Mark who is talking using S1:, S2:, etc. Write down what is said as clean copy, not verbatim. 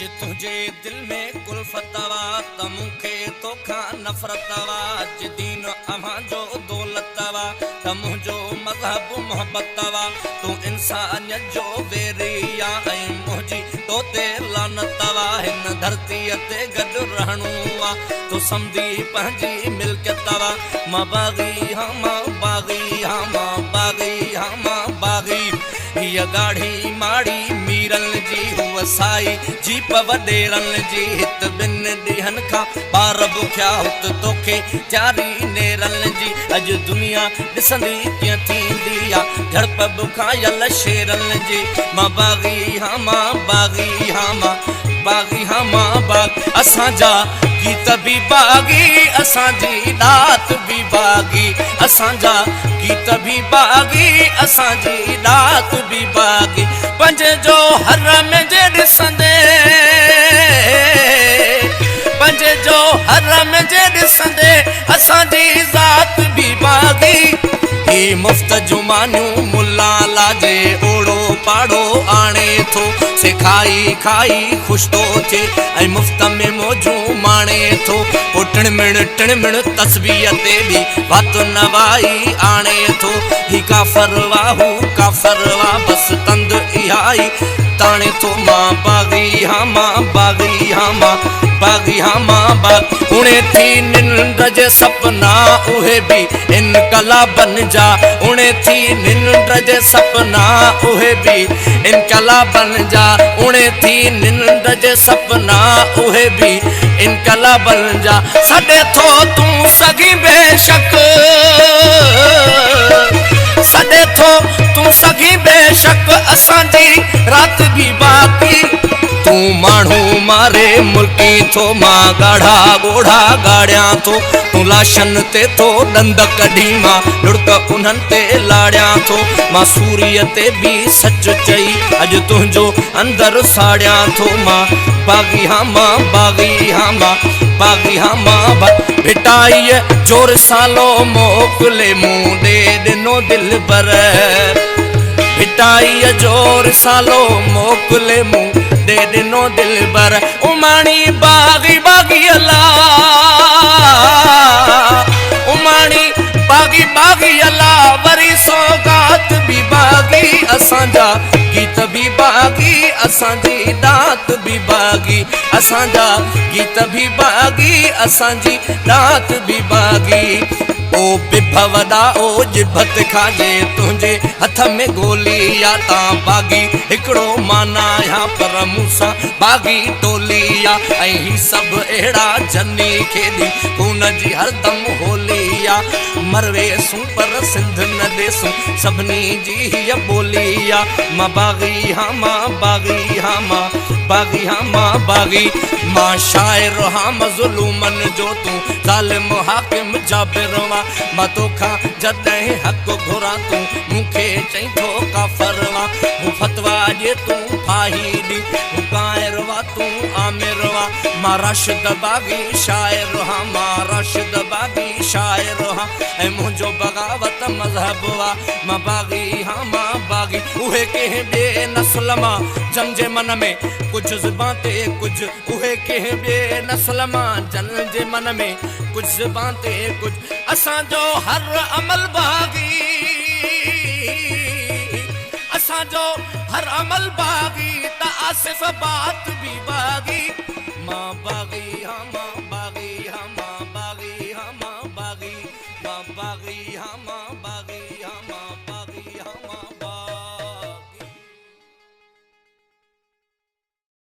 S1: جي تنهنجي دل ۾ ڪلفت وا ته مون کي توکان نفرت وا. جي دين اوهان جو دولت وا ته منهنجو مذهب محبت وا. تون انسانيت جو ويري آ ۽ منهنجي تو تي لعنت وا. هن ڌرتيء تي گڏ رهڻو آ، تو سمجهي پنهنجي ملڪيت وا. مان باغي هان، مان باغي هان، مان باغي هان، مان باغي. هيء ڳاڙهي ماڙي ميرن جي، هوء سائي جيپ وڏيرن جي. هت ٻن ڏينهن کان ٻار بکيا، هت توکي تياري نيرن جي. اڄ دنيا ڏسندي ڪيئن ٿيندي آ جهڙپ بکايل شيرن جي. مان باغي هان، مان باغي هان، مان باغي هان، مان باغ. اسان جا گيت به باغي، اسان جي ڏات به باغي. اسان جا گيت به باغي، اسان جي ڏات به باغي. پنج جو حرم جي ڏسندي، پنج جو حرم جي ڏسندي، اسان جي ذات به باغي. هي مفت جون مانيون ملا لاجي اوڙو پاڙو آڻي ٿو، سي کائي کائي خوش ٿو ٿئي ۽ مفت ۾ موجون ماڻي ٿو. پوء ٽڻمڻ ٽڻمڻ تسبيح تي به وات نوائي آڻي ٿو. هي ڪافر وا، هو ڪافر وا، بس تند اها ئي تاڻي ٿو. مان باغي هان، مان باغي هان، مان باغي هان، مان باغ. اڻي ٿي ننڊ جي سپنا اهي به انقلابن جا، اڻي ٿي ننڊ جي سپنا اهي به انقلابن جا، اڻي ٿي ننڊ جي سپنا اهي به انقلابن جا. سڏي ٿو تون سگهين بيشڪ، سڏي ٿو تون سگهين بيشڪ، اسان جي رات به باقي. تون ماڻهو ماري ملڪين ٿو، مان ڳاڙها ڳوڙها ڳاڙيان ٿو. تون لاشن تي ٿو ڏند ڪڍين، مان لڙڪ انهن تي لاڙيان ٿو. مان سوريء تي به سچ چئي اڄ تنهنجو اندر ساڙيان ٿو. مان باغي هان، مان باغي هان، مان باغي هان، مان. ڀٽائيء جو رسالو موڪلي مون ڏي ڏنو دلبر، ڀٽائيء جو رسالو موڪلي مون ڏي ڏنو دلبر. اماڻي باغي باغي الا، اماڻي باغي باغي الا، وري سوغات به باغي. اسان جا گيت به باغي، اسان جي ڏات به باغي. اسان جا گيت به باغي، اسان جي ڏات به باغي. او بڀ وڏا، او ڄڀ تکا، جي تنهنجي هٿ ۾ گولي آ تان باغي هڪڙو مان آهيان، پر مون سان باغي ٽولي آ. ۽ هي سڀ اهڙا جني کيڏي خون جي هردم هولي آ. مرويسون پر سنڌ نه ڏيسون، سڀني جي هيء ٻولي آ. مان باغي هان، مان باغي هان، مان باغي هان، مان باغي. مان شاعر هان مظلومن جو، تون ظالم حاڪم جابر وا. مان توکان جڏهن حق گهران، تون مون کي چئين ٿو ڪافر وا. هو فتوا ڏي، تون ڦاهي ڏي، هو ڪائر وا، تون آمر وا. مان راشد باغي شاعر هان، مان راشد باغي شاعر هان، ۽ منهنجو بغاوت مذهب وا. مان باغي هان، مان باغي. اهي ڪنهن ٻئي نسل مان، جن جي من ۾ ڪجهه زبان تي ڪجهه، اهي ڪنهن ٻئي نسل مان، جن جي من ۾ ڪجهه زبان تي ڪجهه. اسان جو هر عمل باغي، اسان جو هر عمل باغي، ته آصف بات به باغي. مان باغي.